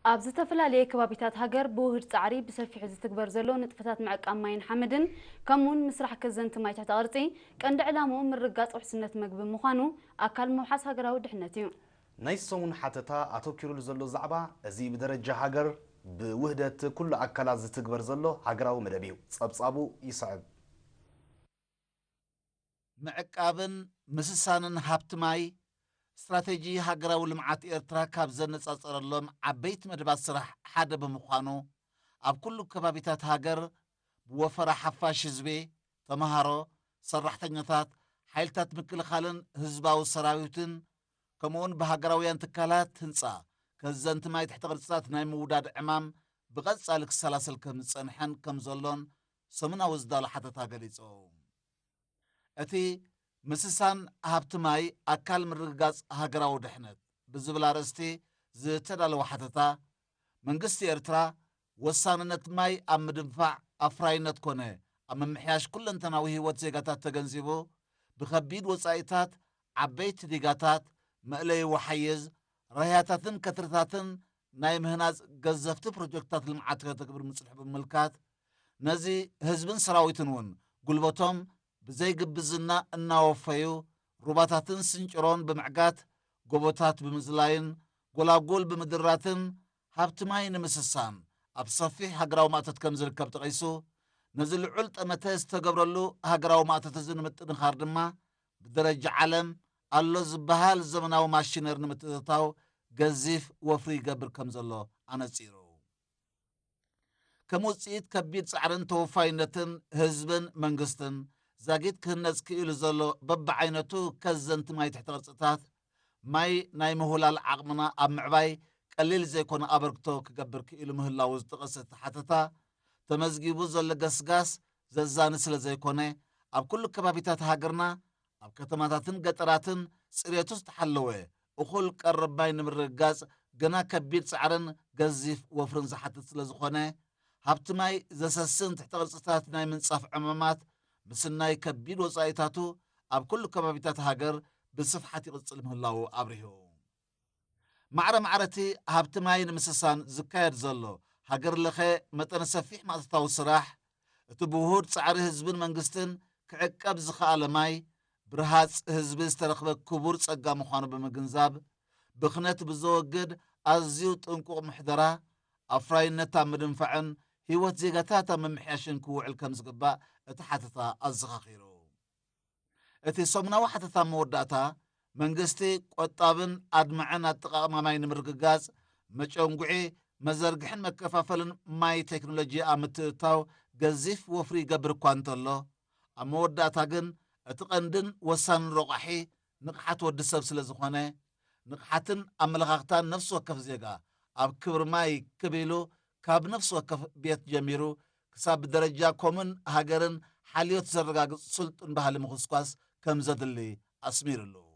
ኣብ ዝተፈላለየ ከባቢታት ሃገር ብውህድ ጻዕሪ ብሰፊሑ ዝትግበር ዘሎ ንጥፈታት ምዕቃብ ማይን ሓመድን፣ ከምኡውን ምስራሕ ከዘንቲ ማይ ትሕተ ቅርጺ፣ ቀንዲ ዕላምኡ ምርግጋጽ ውሕስነት መግቢ ምዃኑ ኣካል ምውሓስ ሃገራዊ ድሕነት እዩ። ናይ ሰሙን ሓተታ ኣተኪሩሉ ዘሎ ዛዕባ፣ እዚ ብደረጃ ሃገር ብውህደት ኩሉ ኣካላት ዝትግበር ዘሎ ሃገራዊ መደብ እዩ። ጸብጻቡ ይስዕብ። ምዕቃብን ምስሳንን ሃብቲ ማይ፣ ስትራቴጂ ሃገራዊ ልምዓት ኤርትራ ካብ ዘነጻጸረሎም ዓበይቲ መደባት ስራሕ ሓደ ብምዃኑ፣ ኣብ ኩሉ ከባቢታት ሃገር ብወፈራ ሓፋሽ ህዝቢ፣ ተመሃሮ፣ ሰራሕተኛታት፣ ሓይልታት ምክልኻልን ህዝባዊ ሰራዊትን፣ ከምኡውን ብሃገራውያን ትካላት ህንጻ ከዘንቲ ማይ ትሕተ ቅርጽታት ናይ ምውዳድ ዕማም ብቐጻሊ ክሰላሰል ከም ዝጸንሐን ከም ዘሎን ሰሙናዊ ዝዳሎ ሓተታ ገሊጹ። እቲ ምስሳን ሃብቲ ማይ ኣካል ምርግጋጽ ሃገራዊ ድሕነት ብዝብል ኣርእስቲ ዝተዳለወ ሓተታ፣ መንግስቲ ኤርትራ ወሳንነት ማይ ኣብ ምድንፋዕ ኣፍራይነት ኮነ ኣብ ምምሕያሽ ኩለንተናዊ ህይወት ዜጋታት ተገንዚቡ፣ ብኸቢድ ወጻኢታት፣ ዓበይቲ ዲጋታት፣ መእለዪ ወሓይዝ፣ ራህያታትን ከትርታትን ናይ ምህናጽ ገዘፍቲ ፕሮጀክትታት ልምዓት ከተግብር ምጽንሑ ብምምልካት፣ ነዚ ህዝብን ሰራዊትን እውን ጉልበቶም ብዘይግብዝና እናወፈዩ፣ ሩባታትን ስንጭሮን ብምዕጋት፣ ጎቦታት ብምዝላይን ጎላጉል ብምድራትን ሃብቲ ማይ ንምስሳን ኣብ ሰፊሕ ሃገራዊ ማእቶት ከም ዝርከብ ጠቒሱ፣ ነዚ ልዑል ጠመተ ዝተገብረሉ ሃገራዊ ማእቶት እዚ ንምጥንኻር ድማ ብደረጃ ዓለም ኣሎ ዝበሃል ዘመናዊ ማሽነሪ ንምትእትታው ገዚፍ ወፍሪ ይገብር ከም ዘሎ ኣነጺሩ። ከም ውጽኢት ከቢድ ጻዕርን ተወፋይነትን ህዝብን መንግስትን፣ ዛጊት ክህነጽ ክኢሉ ዘሎ በብዓይነቱ ከዘንቲ ማይ ትሕተ ቅርጽታት፣ ማይ ናይ ምህውላል ዓቕምና ኣብ ምዕባይ ቀሊል ዘይኮነ ኣበርክቶ ክገብር ክኢሉ ምህላዉ ዝጠቐሰ እቲ ሓተታ፣ ተመዝጊቡ ዘሎ ገስጋስ ዘዛኒ ስለ ዘይኮነ፣ ኣብ ኩሉ ከባቢታት ሃገርና፣ ኣብ ከተማታትን ገጠራትን ጽሬቱ ዝተሓለወ እኹል ቀረብ ማይ ንምርግጋጽ ገና ከቢድ ጻዕርን ገዚፍ ወፍርን ዝሓትት ስለ ዝኾነ፣ ሃብቲ ማይ ዘሰስን ትሕተ ቅርጽታት ናይ ምንጻፍ ዕማማት ምስናይ ከቢድ ወጻኢታቱ ኣብ ኩሉ ከባቢታት ሃገር ብስፍሓት ይቕጽል ምህላዉ ኣብሪሁ። ማዕረ ማዕረ እቲ ሃብቲ ማይ ንምስሳን ዝካየድ ዘሎ ሃገር ለኸ መጠነ ሰፊሕ ማእቶታዊ ስራሕ፣ እቲ ብውሁድ ጻዕሪ ህዝብን መንግስትን ክዕቀብ ዝኸኣለ ማይ፣ ብርሃጽ ህዝቢ ዝተረኽበ ክቡር ጸጋ ምዃኑ ብምግንዛብ፣ ብኽነት ብዘወግድ ኣዝዩ ጥንቁቕ ምሕደራ፣ ኣፍራይነት ኣብ ምድንፋዕን ህይወት ዜጋታት ኣብ ምምሕያሽን ክውዕል ከም ዝግባእ እቲ ሓተታ ኣዘኻኺሩ። እቲ ሰሙናዊ ሓተታ መወዳእታ፣ መንግስቲ ቆጣብን ኣድማዕን ኣጠቓቕማ ማይ ንምርግጋጽ፣ መጨንጉዒ፣ መዘርግሕን መከፋፈልን ማይ ቴክኖሎጂ ኣብ ምትእትታው ገዚፍ ወፍሪ ይገብር እኳ እንተሎ፣ ኣብ መወዳእታ ግን እቲ ቀንድን ወሳንን ረቋሒ ንቕሓት ወዲ ሰብ ስለ ዝኾነ፣ ንቕሓትን ኣመለኻኽታን ነፍሲ ወከፍ ዜጋ ኣብ ክብሪ ማይ ክብ ኢሉ፣ ካብ ነፍሲ ወከፍ ቤት ጀሚሩ ክሳብ ብደረጃ ኮሙን ሃገርን ሓልዮት ዘረጋግጽ ስልጡን ባህሊ ምኹስኳስ ከም ዘድሊ ኣስሚርሉ።